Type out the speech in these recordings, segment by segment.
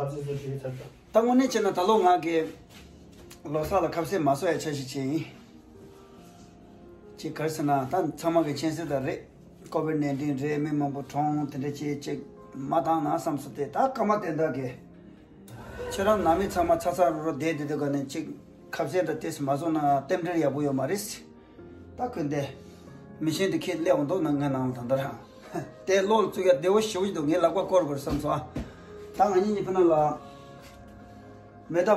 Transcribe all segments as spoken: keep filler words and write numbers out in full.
ཨ་ཙི་ཙི་ཞིག་ཚར་ད། ད་དངོས་གནས་བྱས་ན་ད་ལོ་ང་གི་ལོ་གསར་ལ་ཁ་ཟས་མ་བཟོ་ཡ་འཆར་གཞི་བྱས་ཡིན། ཅིག་ག་རེ་ཟེར་ན་ད་ཚང་མ་གི་མཁྱེན་གསལ་ལྟར་རེད། ཀོ་བིད་ནའིན་ཊིན་རེད། མི་མང་པོ་གྲོངས་དེ་འདྲ་བྱས་ཅིག་མ་བཏང་ན་བསམ་སོང་སྟེ། ད་སྐར་མ་དོན་དག་གི་ཁྱེད་རང་ནང་མི་ཚང་མ་ཚ་ཚ་རུག་རུག་བསྡད་དེ་དུས་ག་ནས་ཅིག་ཁ་ཟས་འདྲ་ཏོག་ཙམ་མ་བཟོ་ན་རྟེན་འབྲེལ་ཡག་པོ་ཡོད་མ་རེད། ད་ཁོས་འདི་མི་ཤེས་འདི་ཁྱེད་སླེབས་འོང་འདུག་ན་ང་ནང་ལ་ད་ལྟ་རང་དེ་བློ་ལ་བཙུགས་ཡ་བདེ་བོ་ཞེ་པོ་ཅིག་འདུག་ངས་ལག་པ་བསྐོར་དགོས་བསམ་སོང་ཨ། ད་ང་གཉིས་གཉིས་ཕུ་ན་ལ་མེ་ད་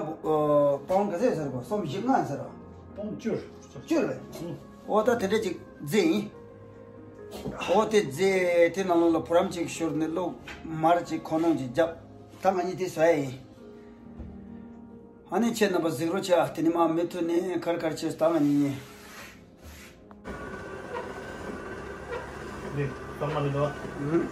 པའུན་ག་ཚད་ཟེར་གོ་སུམ་བཞི་ལྔ་ཟེར་རོ། པའུན་བཅུ། བཅུ་རེད། ཨུ། འོ་ད་དེ་འདྲ་ཅིག་རྫས་ཡིན། འོ་དེ་རྫས་དེ་ནང་ལོགས་ལ་བུ་རམ་ཅིག་བཞུར་ནས་བླུགས། མར་ཅིག་ཁོ་ནོང་ཅིག་བརྒྱབ། ད་ང་གཉིས་དེ་བཟོ་ཡ་ཡིན། ཨ་ནི་ཁྱེད་རྣམ་པ་གཟིགས་རོགས་བྱ། དེ་ནི་མ་མུ་མཐུད་ནས་གར་གར་བྱས་ད་ང་གཉིས་གཉིས། འདི་གཙང་མ་རེད་དོ། ཨུ།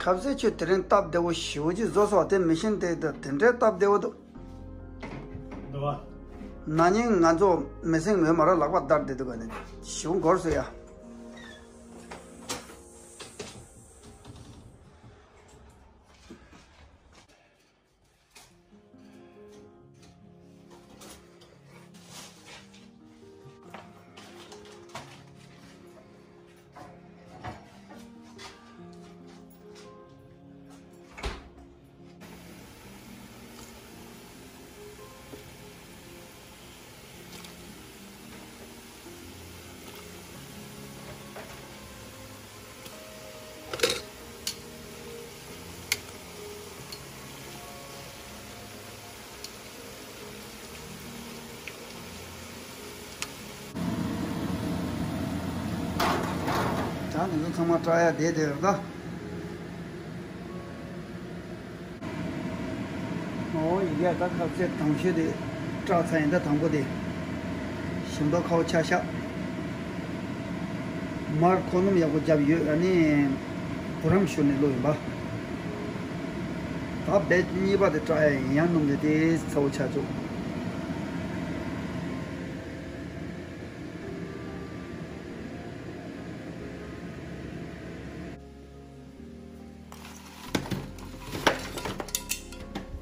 ཁ་ཟས་ཁྱོད་དེ་རིང་སྟབས་བདེ་བོ་ཞེ་པོ་ཅིག་བཟོས་སོང་། དེ་མི་ཤེས་དེ་དེ་འདྲའི་སྟབས་བདེ་བོ་འདུག་འདུག་བ། ན་ནིང་ང་ཚོ་མི་སེང་མོས་མ་ར་ལག་པ་བརྡར་བསྡད་འདུག་ག་ནས་ཞེ་པོ་འགོར་སོང་ཡ། ད་ང་ཚོ་ཚང་མ་སྐྲག་ཡ་བསྡད་དེ་རེད་ད། ཨོ་ཡ། ད་ཁ་ཟས་དང་ཤོས་དེ་སྐྲག་ཚར་ཡིན། ད་དང་པོ་དེ་ཞིམ་མདོག་ཁ་པོ་ཆགས་ཤག་མར་ཁོ་ནོམ་ཡག་པོ་བརྒྱབ་ཡོད། ཨ་ནི་བུ་རམ་བཞུར་ནས་བླུགས་ཡིན་པ། ད་བེད་གཉིས་པ་དེ་སྐྲག་ཡ་ཡིན། ཡང་སྣུམ་དེ་དེ་ཚ་པོ་ཆགས་བཅུག་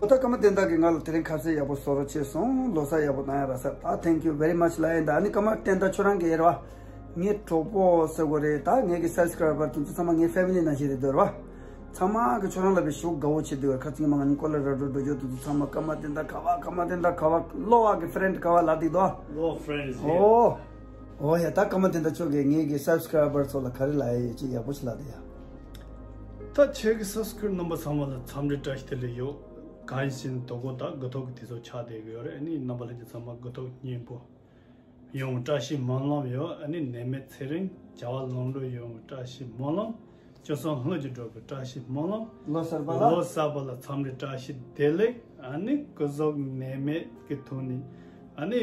ཨོ་ད་སྐར་མ་བསྟན་དག་གིས་ང་ལ་དེ་རིང་ཁ་ཟས་ཡག་པོ་བཟོ་རོགས་བྱས་སོང་། ལོ་གསར་ཡག་པོ་བཏང་ཡ་རག་ས། ད་thank you very much ལབ་ཡིན། ད་ཨ་ནི་སྐར་མ་བསྟན་དག་ཁྱོད་རང་གི་ཡེར་བ་ངའི་གྲོགས་པོ་ཟེར་དགོས་རེད། ད་ངའི་གི་subscriber དེ་ཚོ་ཚང་མ་ངའི་family ནང་བཞིན་རེད་འདོད་རེད་བ། ཚང་མ་གི་ཁྱོད་རང་ལ་བའི་ཞུ་དགའ་བོ་བྱེད་འདུག་བས། ཁ་ཚིག་མ་ང་ནི་ཀོ་ལ་ར་འགྲོ་འགྲོ་རྒྱུ་དེ་ཚོ་ཚང་མ་སྐར་མ་བསྟན་དག་ག་བ། སྐར་མ་བསྟན་དག་ག་བ། ལོ་བ་གི་friend ག་བ་ལ་དེ་དོ། ལོ་friends yeah. ཨོ། ཨོ་ཡ། ད་སྐར་མ་དེ་འདྲ་ཁྱོད་ཀྱིས་ངེད་ཀྱི་subscriber ཚོ་ལ་ག་རེ་ལབ་ཡ་ཡོད་ཅིག་ཡག་པོ་ཞིག་ལབ་དེ་ཡ། ད་ཁྱེད་ཀྱི་subscriber རྣམ་པ་ཚང་མ་ལ་འཚམས་འདྲི་བཀྲ་ཤིས་བདེ་ལེགས་ཡོད། གང་ཡིན་ཟེར་ན་དོ་དགོང་ད་དགུ་ཐོག་གི་དུས་ཚོད་ཆགས་བསྡད་ཀྱི་ཡོད་རེད། ཨ་ནི་རྣམ་པ་ལྷན་རྒྱས་ཚང་མ་དགུ་ཐོག་སྙིང་པོ་ཡོང་བཀྲ་ཤིས་སྨོན་ལམ་ཡོད། ཨ་ནི་ནད་མེད་ཚེ་རིང་བྱ་བ་ལམ་འགྲོ་ཡོང་བཀྲ་ཤིས་སྨོན་ལམ། སྤྱོད་གསུམ་ལྷུན་གྱིས་འགྲོ་བའི་བཀྲ་ཤིས་སྨོན་ལམ། ལོ་གསར་པ་ལ། ལོ་གསར་པ་ལ་འཚམས་འདྲི་བཀྲ་ཤིས་བདེ་ལེགས། ཨ་ནི་སྐུ་གཟུགས་ནད་མེད་ཀྱི་ཐོག་ནས་ཨ་ནི་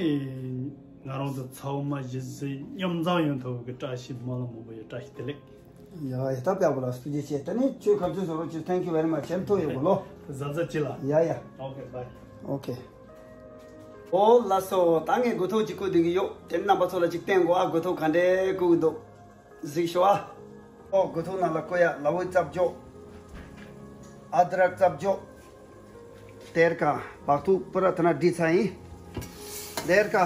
ང་རང་ཚོ་ཚང་མ་གཞིས་བྱེས་མཉམ་འཛོམས་ཡོང་ཐུབ་པའི་བཀྲ་ཤིས་སྨོན་ལམ་མང་པོ་ཡོད། བཀྲ་ཤིས་བདེ་ལེགས། ཡ་ཡ། ད་པ་པོ་ལ་སྤུ་ཅེ་ཆེ། ད་ནི་ཁྱོད་ཁ་ཚུལ་བཟོ་རོགས་ཆེ། thank you very much ཆེན་ཐུག་ཡོད་གོ་ལོ། གཟབ་གཟབ་ཅི་ལ། ཡ་ཡ། okay bye okay ཨོ་ལགས་སོ། ད་ངས་དགུ་ཐོག་ཅིག་བསྐུར་སྡོད་ཀྱི་ཡོད། དེ་རྣམ་པ་ཚོ་ལ་ཅིག་བསྟན་དགོས་ཨ། དགུ་ཐོག་ག་འདྲས་བསྐུར་གྱི་འདུག་གཟིགས་ཤོག་ཨ། ཨོ་དགུ་ཐོག་ནང་ལ་བསྐོལ་ཡ་ལ་ཝུ་རྩབ་འཇོག་ཨ་དྲག་རྩབ་འཇོག་དེར་ཀ་བག་ཐུག་པུ་ར་ཐ་ན་བསྲེས་ཚར་ཡིན། དེར་ཀ་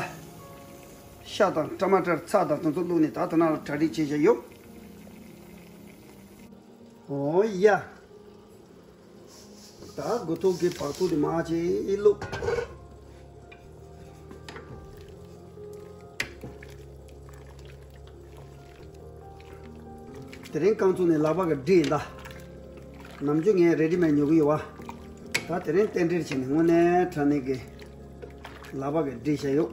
ཤ་དང་ཊ་མ་ཊར་ཚྭ་དང་དེ་ཚོ་བླུགས་ནས་ད་དེ་ནང་ལ་གྲ་སྒྲིག་བྱས་བཞག་ཡོད། ཨོ་ཡ། ད་དགུ་ཐོག་གི་བག་ཐུག་དེ་མར་ཅིག་བླུགས། དེ་རིང་རྐང་བཙུགས་ནས་ལག་པ་གིས་བསྲེས་ཡིན་ད། ནམ་རྒྱུན་ངས་རེ་ཌི་མེཌ་ཉོ་གི་ཡོད་པ། ད་དེ་རིང་རྟེན་འབྲེལ་བྱས་ནས་དངོས་གནས་དྲང་གནས་ཀྱི་ལག་པ་གིས་བསྲེས་བཞག་ཡོད།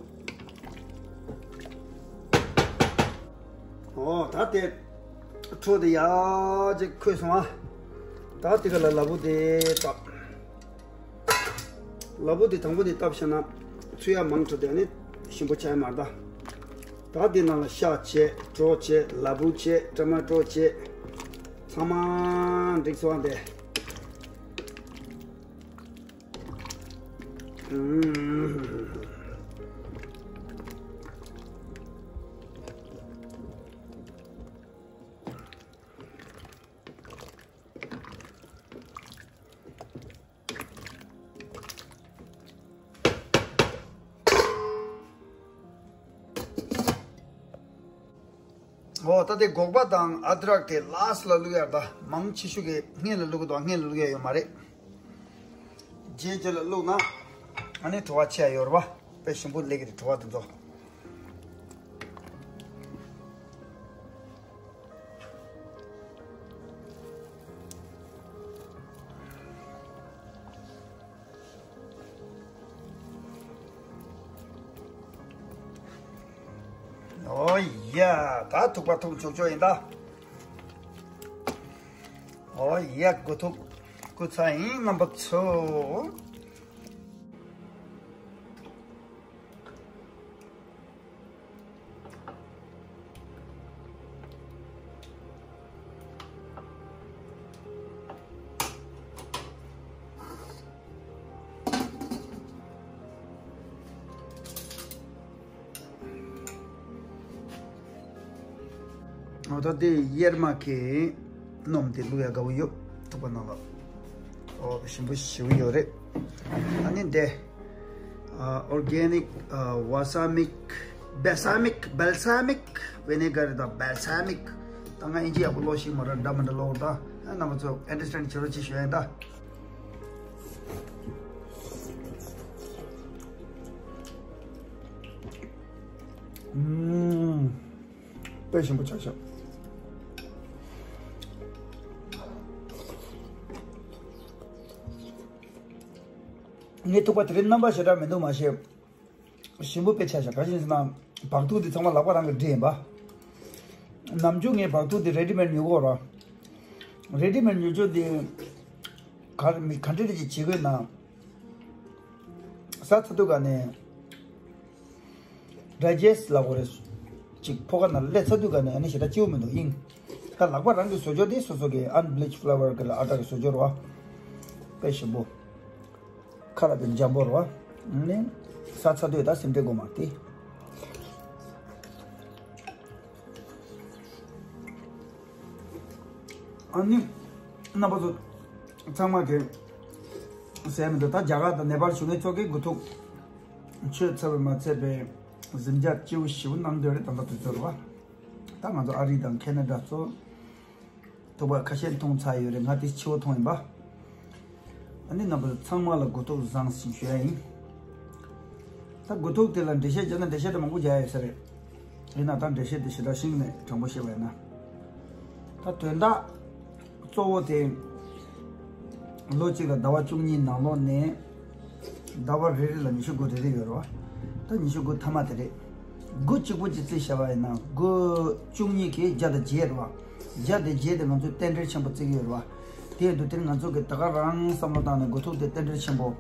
ཨོ་ད་དེ་འཕྲོ་དེ་ཡག་ཅིག་ཁོལ་སོང་ཨ། ད་དེ་ག་ལ་ལ་ཕུག་དེ་བཏབ། ལ་ཕུག་དེ་དང་པོ་དེ་བཏབ་བྱས་ན་ཚོས་ཡག་མང་དྲགས་དེ་ནི་ཞིམ་པོ་ཆགས་ཡག་མ་རེད་ད། ད་དེ་ནང་ལ་ཤ་བྱས་གྲོ་བྱས་ལ་ཕུག་བྱས་ཊ་མ་ཊོ་བྱས་ཚང་མ་འགྲིག་སོང་ཨ་དེ། ཨོ་ད་དེ་སྒོག་པ་དང་ཨ་དྲག་དེ་ལཱ་སི་ལ་བླུག་ཡག་རེད་ད། མང་ཆེ་ཤོས་ཀྱིས་སྔོན་ལ་བླུག་གི་འདུག་སྔོན་ལ་བླུག་ཡག་ཡོད་མ་རེད། རྗེས་རྗེས་ལ་བླུགས་ན་ཨ་ནི་བྲོ་བ་ཆེ་ཡག་ཡོད་རེད་པ། དཔེ་ཞིམ་པོ་སླེབས་ཀྱི་རེད་བྲོ་བ་དེ་ཚོ། ཨོ་ཡ། ད་ཐུག་པ་ཐུག་ཆོག་ཆོག་ཡིན་ད། ཨོ་ཡ། དགུ་ཐུག་སྐུ་ཚ་ཡིན་རྣམ་པ་ཚོ། འོ་ད་དེ་གཡེར་མ་གི་སྣུམ་དེ་བླུག་ཡག་དགའ་བོ་ཡོད། ཐུག་པ་ནང་ལ། ཨོ་ཞིམ་པོ་ཞེ་པོ་ཡོད་རེད། ཨ་ནི་འདི་ཨ་organic ཨ་balsamic balsamic balsamic vinegar དང་balsamic ད་ང་ཨིན་ཇི་ཡག་པོ་ཀློག་ཤེས་མ་རེད། འདྲ་མི་འདྲ་ཀློག་ད། ཨ་རྣམ་པ་ཚོ་understand བྱེད་རོགས་ཅིག་ཞུ་ཡ་ཡིན་ད། ཨུམ། དཔེ་ཞིམ་པོ་ཆགས་ཤག་ངའི་ཐུག་པ་དེ་རིང་རྣམ་པ་ཞེ་དྲག་མི་འདུག་མ་གཞི། ཞིམ་པོ་དཔེ་ཆགས་ཤག་ག་རེ་ཡིན་ཟེར་ན། བག་ཐུག་འདི་ཚང་མ་ལག་པ་རང་གིས་བསྒྲིགས་ཡིན་པ། ནམ་རྒྱུན་ངས་བག་ཐུག་འདི་ready made ཉོ་གི་ཡོད་རེད། ready made ཉོ་རྒྱུ་འདི་ག་རེ་མི་ག་འདྲ་རེ་ཅིག་བྱེད་དགོས་ན། ཟ་ཚར་དུས་ག་ནས་digest ལབ་དགོས་རེད། ཅིག་ཕོ་ཁ་ནང་སླེབས་ཚར་དུས་ག་ནས་ཨ་ནི་ཞེ་དྲག་སྐྱིད་པོ་མི་འདུག་ཨིན། ད་ལག་པ་རང་གིས་བཟོ་རྒྱུ་དེ་སོ་སོ་གི་unbleached flour གི་ལ་ཨ་ཊ་གིས་བཟོ་རྒྱུ་རེད་པ། དཔེ་ཞིམ་པོ། ཁ་ལ་དཔེ་འཇམ་པོ་རེད་པ། ཨ་ནི་ཟ་ཚར་དུས་ད་སེམས་ཁྲལ་དགོས་མ་རེད་དེ། ཨ་ནི་རྣམ་པ་ཚོ་ཚང་མ་གིས་ཟེར་མི་འདུག་ད་རྒྱ་གར་དང་ནེ་པཱལ་བཞུགས་མཁན་ཚོ་གིས་དགུ་ཐུག་མཆོད་ཚར་བ་མ་ཚད་པའི་གཟིམ་འཇག་སྐྱིད་པོ་ཞེ་པོ་གནང་འདོད་རེད། ད་ལྟ་དུས་ཚོད་རེད་པ། ད་ང་ཚོ་ཨ་རི་དང་ཁེ་ན་ཌ་ཚོ་ཐུག་པ་ཁ་ཤས་མཐོང་ཚར་ཡོད་རེད། ང་དེ་ཕྱི་པོ་མཐོང་ཡིན་པ། ཨ་ནི་རྣམ་པ་ཚང་མ་ལ་དགུ་ཐུག་བཟང་ཞེས་ཞུ་ཡ་ཡིན། ད་དགུ་ཐུག་དེ་ལ་འགྲེལ་བཤད་བརྒྱབ་ན་འགྲེལ་བཤད་དེ་མང་པོ་རྒྱག་ཡོད་ས་རེད། ཡིན་ན་ད་འགྲེལ་བཤད་དེ་ཞེ་དྲག་ཤིང་ནས་དྲང་པོ་བཤད་པ་ཡིན་ན། ད་དོན་དག་གཙོ་བོ་དེ་ལོ་གཅིག་ལ་ཟླ་བ་བཅུ་གཉིས་ནང་ལོགས་ནས་ཟླ་བ་རེ་རེ་ལ་ཉི་ཤུ་དགུ་རེ་རེ་ཡོད་རེད་པ། ད་ཉི་ཤུ་དགུ་མཐའ་མ་དེ་རེད། དགུ་གཅིག་པོ་གཅིག་བརྩིས་བཞག་པ་ཡིན་ན་དགུ་བཅུ་གཉིས་ཀྱིས་བརྒྱ་དང་བརྒྱད་རེད་པ། བརྒྱ་དང་བརྒྱད་དེ་ང་ཚོས་རྟེན་འབྲེལ་ཆེན་པོ་བརྩི་གི་ཡོད་རེད་པ། དེ་ཡིན་དུས་དེ་ནི་ང་ཚོ་གིས་ད་ག་རང་བསམ་བློ་བཏང་ནས་དགུ་ཐུག་དེ་རྟེན་འབྲེལ་ཆེན་པོ།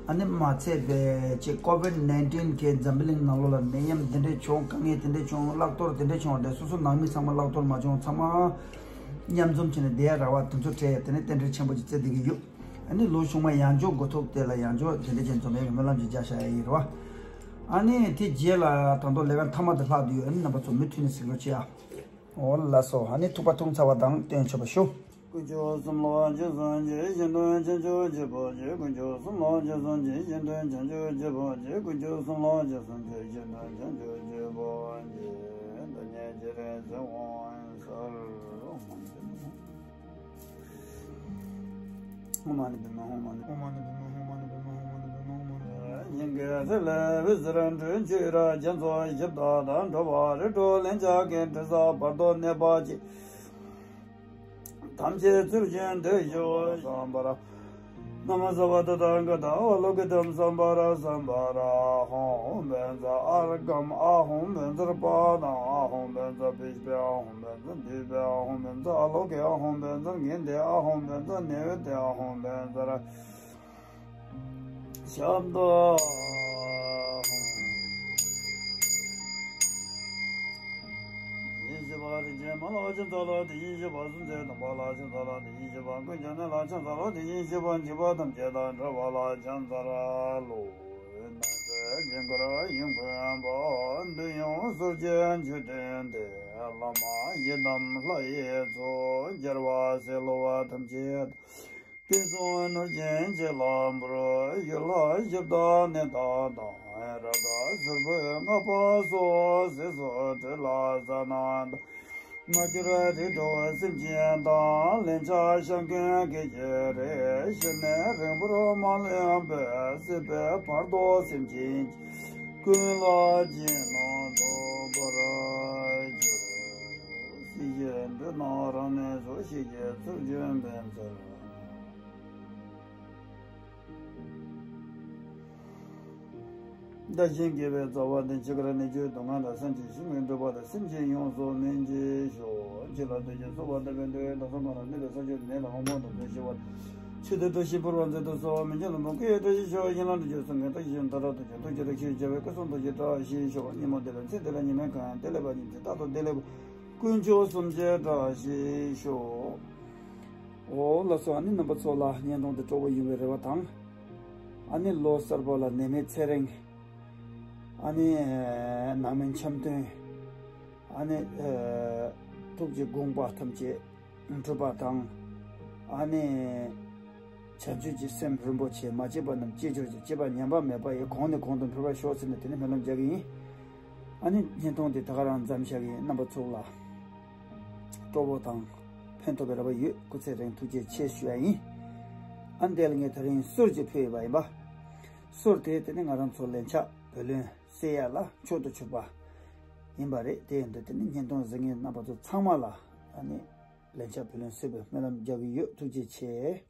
ཨ་ནི་མ་ཚད་པའི་ཅིག་ཀོ་ཝིཌ་ནའིན་ཊིན་གིས་འཛམ་བུ་གླིང་ནང་ལོགས་ལ་ནད་ཡམས་འདི་འདྲས་བྱུང་། དཀའ་ངལ་དེ་འདྲས་བྱུང་། བརླག་གཏོར་དེ་འདྲས་བྱུང་བ་དེ་སོ་སོ་ནང་མི་ཚང་མ་བརླག་གཏོར་མ་བྱུང་། ཚང་མ་མཉམ་འཛོམས་བྱས་ནས་བསྡད་ཡ་ར་བ་དེ་ཚོ་སྤྲད་ཡ་དེ་ནི་རྟེན་འབྲེལ་ཆེན་པོ་ཅིག་བརྩི་བསྡད་ཀྱི་ཡོད། ཨ་ནི་ལོ་གཞུག་མ་ཡང་བསྐྱར་དགུ་ཐུག་དེ་ལ་ཡང་བསྐྱར་དེ་འདྲས་ཅིག་འཛོམས་ཡ་གི་སྨོན་ལམ་ཅིག་རྒྱག་བཞག་ཡ་ཡིན་ར་བ། ཨ་ནི་དེ་རྗེས་ལ་ད་དུང་ལས་ཀ་མཐའ་མ་དེ་ལྷག་བསྡད་ཡོད། ཨ་ནི་རྣམ་པ་ཚོ་མུ་མཐུད་ནས་གཟིགས་རོགས་བྱེད་ཨ། འོ་ལགས་སོ། ཨ་ནི་ཐུག་པ་འཐུང་ཚར་བ་དང་སྟོན་ཆོག་པ་ཞུ། དཀོན་མཆོག་གསུམ་ལ་རྗེས་སུ་མཆི། གཞན་དོན་བྱང་ཆུབ་སྤྱད་པར་བགྱི། དཀོན་མཆོག་གསུམ་ལ་རྗེས་སུ་མཆི། གཞན་དོན་བྱང་ཆུབ་སྤྱད་པར་བགྱི། དཀོན་མཆོག་གསུམ་ལ་རྗེས་སུ་མཆི། གཞན་དོན་བྱང་ཆུབ་སྤྱད་པར་བགྱི། བདག་ཉིད་ཀྱི་རིགས་སུ་འོད་གསལ། ཧོ་མ་ཎི་པདྨེ་ཧོ་མ་ཎི། ཧོ་མ་ཎི་པདྨེ་ཧོ་མ་ཎི་པདྨེ་ཧོ་མ་ཎི་པདྨེ་ཧོ་མ་ཎི་པདྨེ་ཧོ་མ་ཎི། སྙིང་གའི་ཚིག་ལས་འོད་ཟེར་འཕྲོས། ཆོས་ར་རྒྱ་མཚོ་ཞབས་ཏོག་དང་། འགྲོ་བ་རིགས་དྲུག་ལན་ཆགས་ཀྱི། འདྲེ་སར་བར་དོ་གནས་པ་ཅན། ཐམས་ཅད་ཚུལ་བཞིན་དུ་བཞུགས་ཤིག་པར། ན་མ་ས་བ་ཏུ་ཏ་ག་ཏ་ཨ་ལོ་ཀི་ཏམ་སམ་བྷ་ར་སམ་བྷ་ར་ཧོ་བན་ཛ་ཨར་གམ་ཨ་ཧོ་བན་ཛར་པ་དང་ཨ་ཧོ་བན་ཛ་པིཤ་པེ་ཨ་ཧོ་བན་ཛ་དུ་པེ་ཨ་ཧོ་བན་ཛ་ཨ་ལོ་ཀེ་ཨ་ཧོ་བན་ཛར་ངན་ཏེ་ཨ་ཧོ་བན་ཛ་ནེ་ཝེ་ཏེ་ཨ་ཧོ་བན་ཛར་ཤབ་དོ། ཡིན་ཞེས་པ་རིན་ཆེན་མ་ལ་ཕྱག་འཚལ་ལོ། དེ་བཞིན་གཤེགས་པ་སུམ་བརྩེགས་སྟོང་པ་ལ་ཕྱག་འཚལ་ལོ། དེ་བཞིན་གཤེགས་པ་ཀུན་ཀྱང་གནས་ལ་ཕྱག་འཚལ་ལོ། དེ་བཞིན་གཤེགས་པ་འཇིགས་པ་ཐམས་ཅད་དང་བྲལ་བ་ལ་ཕྱག་འཚལ་ལོ། ནམ་མཁའི་དཀྱིལ་འཁོར་ཡོངས་བསྐོར་བ། འདོད་ཡོན་ཟུར་གྱིས་མཆོད་དོན་དེ། བླ་མ་ཡི་དམ་ལྷ་ཡི་ཚོགས། རྒྱལ་བ་སྲས་བློ་བ་ཐམས་ཅད་དང་། བསྟན་སྲུང་ནོར་སྦྱིན་བྱིན་རླབས་འབར། ཡུལ་ལྷ་གཞི་བདག་གནས་བདག་དང་། ར་དཀར་ཟུར་ཕུད་ལྔ་པ་སོགས། ཟས་སོགས་དྲོད་ལ་བཟའ་ན་དང་། མ་གྱུར་རིགས་དྲུག་སེམས་ཅན་དང་། ལན་ཆགས་བཤགས་མཁན་བགེགས་ཀྱི་རིགས། ཞི་གནས་རིང་པོར་མ་ལུས་པའི། སྲིད་པའི་བར་དོ་སེམས་ཅན་ཀུན་ལ་སྦྱིན་གནང་ཐོབ་པར་འགྱུར། སྲིད་ཞིའི་འགྲོ་རྣམས་རང་གནས་སུ། ཞི་རྒྱས་ཚུལ་ཁྲིམས་ཕན་ཚུན། བདག་གཞན་དགེ་བའི་རྩ་བ་འདི། འཆི་ཁར་ནད་གཅོད་སྡུག་བསྔལ་དང་། སེམས་ཅན་ཞི་བའི་འདོད་པ་དང་། སེམས་ཅན་ཡོངས་སུ་སྨིན་བྱེད་ཤོག །འཆི་ལ་འདོད་ཅིང་གསོད་པ་དང་། བདག་སྲིད་མ་ལུས་པའི་ས་ཕྱོགས་ནད་དང་དབང་པོ་དང་དོན་ཞི་བ། ཆོས་དང་བཀྲ་ཤིས་ཕུན་སུམ་ཚོགས་པ། མི་མཇེད་ལྷུན་པོ་ཀུན་གྱི་བཀྲ་ཤིས་ཤོག །ཡན་ལག་དྲུག་ཅུ་སྲུང་མཁན་བཀྲ་ཤིས་ཤོག །མཐར་ཐུག་ཐུགས་རྗེ་རིན་ཆེན་རྒྱལ་བའི་སྐུ་གསུང་ཐུགས་ཀྱི་བཀྲ་ཤིས་ཤོག །ཉིན་མོ་བདེ་ལེགས། མཚན་བདེ་ལེགས། ཉི་མའི་གུང་བདེ་ལེགས། ཉི་མ་བདེ་ལེགས། དཀོན་མཆོག་གསུམ་གྱི་བཀྲ་ཤིས་ཤོག །འོ་ལགས་སོ། ཨ་ནི་རྣམ་པ་ཚོ་ལ་བརྙན་ཐུང་འདི་སྤྲོ་པོ་ཡོང་བའི་རེ་བ་དང་། ཨ་ནི་ལོ་གསར་པ་ལ་ནད་མེད་ཚེ་རིང་། ཨ་ནི་ནང་མི་འཆམ་མཐུན། ཨ་ནི་ཐུགས་ཀྱི་དགོངས་པ་ཐམས་ཅད་འགྲུབ་པ་དང་། ཨ་ནི་བྱང་ཆུབ་ཀྱི་སེམས་རིན་པོ་ཆེ། མ་སྐྱེས་པ་རྣམས་སྐྱེ་གྱུར་ཅིག །སྐྱེས་པ་ཉམས་པ་མེད་པ་ཡི། གོང་ནས་གོང་དུ་འཕེལ་བར་ཤོག །ཟེར་ནས་དེ་ནས་སྨོན་ལམ་རྒྱག་གི་ཡིན། ཨ་ནི་བརྙན་ཐུང་དེ་ད་ག་རང་མཚམས་བཞག་གི་ཡིན། རྣམ་པ་ཚོ་ལ་སྤྲོ་པོ་དང་ཕན་ཐོགས་པའི་རེ་བ་ཡོད། སྐུ་ཚེ་རིང་། ཐུགས་རྗེ་ཆེ་ཞུ་ཡ་ཡིན། ཨ་ནི་དེ་ལ་ངས་དེ་རིང་གསུར་ཅིག་ཕུལ་ཡོད་པ་ཡིན་པ། གསུར་དེ་དེ་ནི་ང་རང་ཚོ་ལན་ཆགས་བུ་ལོན་སེལ་ཡ་ལ་མཆོག་ཏུ་གྱུར་པ་ཡིན་པ་རེད། དེ་ཡིན་དུས་དེ་ནི་བརྙན་ཐུང་གཟིགས་མཁན་རྣམ་པ་ཚོ་ཚང་མ་ལ་ཨ་ནི་ལན་ཆགས་བུ་ལོན་སེལ་བའི་སྨོན་ལམ་རྒྱག་གི་ཡོད། ཐུགས་རྗེ་ཆེ།